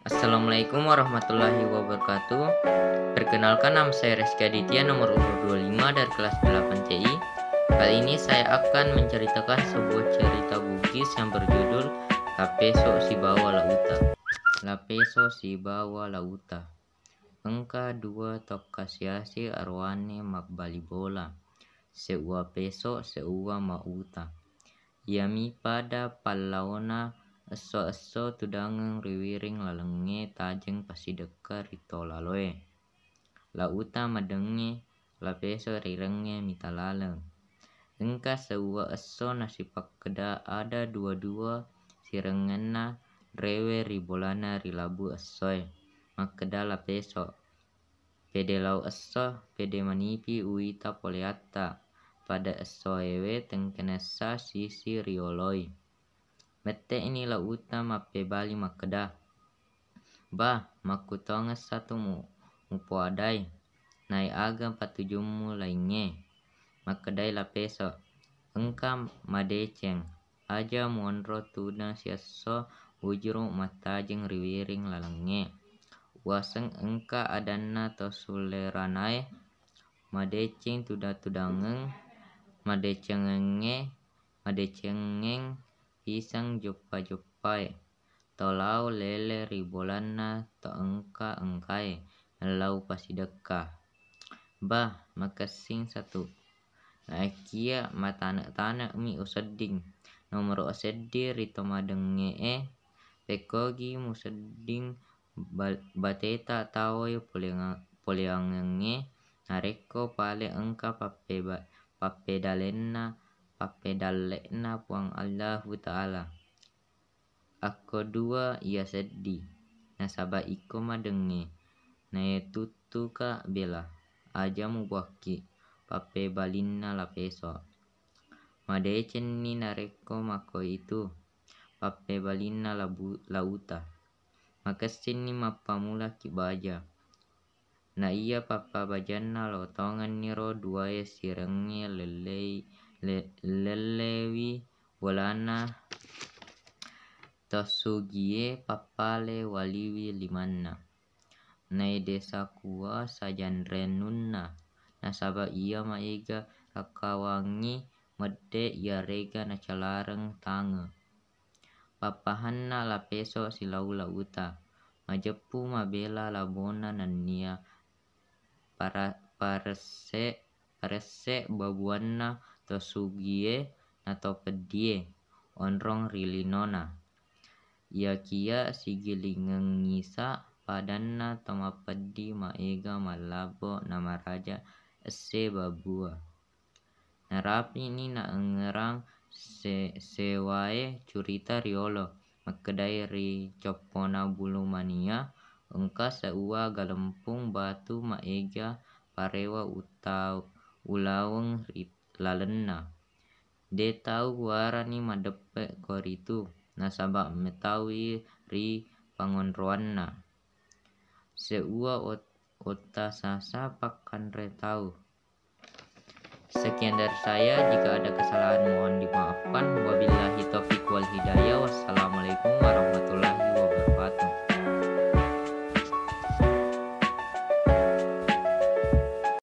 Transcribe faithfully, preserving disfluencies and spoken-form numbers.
Assalamualaikum warahmatullahi wabarakatuh. Perkenalkan, nama saya Reski Aditya, nomor urut dua lima dari kelas delapan C I. Kali ini saya akan menceritakan sebuah cerita Bugis yang berjudul Lapeso sibawa La Uta. Lapeso sibawa La Uta. Engka dua tokkasiasi arowane mabbali bola, seuwa Peso, seuwa Ma Uta. Iyami pada pallaona esso-esso tudangeng ri wiring lalengnge tajeng pasidekka ri tolaloe. La Uta madengnge, La Peso rirengnge mita laleng. Engka seuwa esso nasipakkeda ada dua-dua sirengngenna rewe ri bolana ri labu essoe. Makkeda La Peso, pede lao esso, pede manipi uwita poleatta, pada essoewe tengkenessa sisi rioloi. Mette'ni La Uta mappebali makkeda, "Bah, makkutongessa tu mu-, mupoadai, nae aga patujummu laingnge?" Makkedai La Peso, "Engka madeceng, aja muonro tudang siesso ujuru mattajeng ri wiring lalengnge. Uaseng engka adanna to suleranae, madeceng tuda-tudangeng, madecengengnge, madecengeng pisang joppa-joppae. To lao lele ri bolanna to engka-engkae, lao pasidekka." Bah, makessing satu. Naekia matane-tane'mi usedding. Nomoro seddi ri to madengnge'e, pekkogi musedding ba-, bateta taoe poleanga-, poleangengnge, narekko pale engka pappeba-, pappedalenna, pappedalle'na Puang Allahu Ta'ala. Akko dua iya seddi, nasaba iko madengnge, naetuttuka bela, aja mubuakki, pappebalinna La Peso. Madecenni narekko makkoitu, pappebalinna La Bu-, La Uta. Makessinni mappamulaki baja. Na iya pappabajanna lotongenniro duae sirengnge lellei-, le-, lellewi bolana to sugie pappale waliwi limanna. Naedesa kua sajanrennunna, nasaba iya maega rakkawangngi medde iyarega nacalareng tange. Pappahanna La Peso silau La Uta, majeppu mabela labona nennia para-, paresse-, paresse babuanna to sugie na to peddie onrong ri linona. Iyakiya sigilingengngisa padanna to mapeddi maega mallabo namaraja esse babua. Narapini naengngerang se-, sewae curita riolo, makkedai ri coppona Bulu Mania, engka seuwa galempung batu maega parewa uttau-, ulaweng ri lalenna. De tau warani madeppe koritu, nasaba metaui ri pangonroanna. Seuwa ot-, otta sasa pakkanre tau. Sekian dari saya, jika ada kesalahan mohon dimaafkan. Wabillahi taufiq wal hidayah. Wassalamualaikum warahmatullahi wabarakatuh.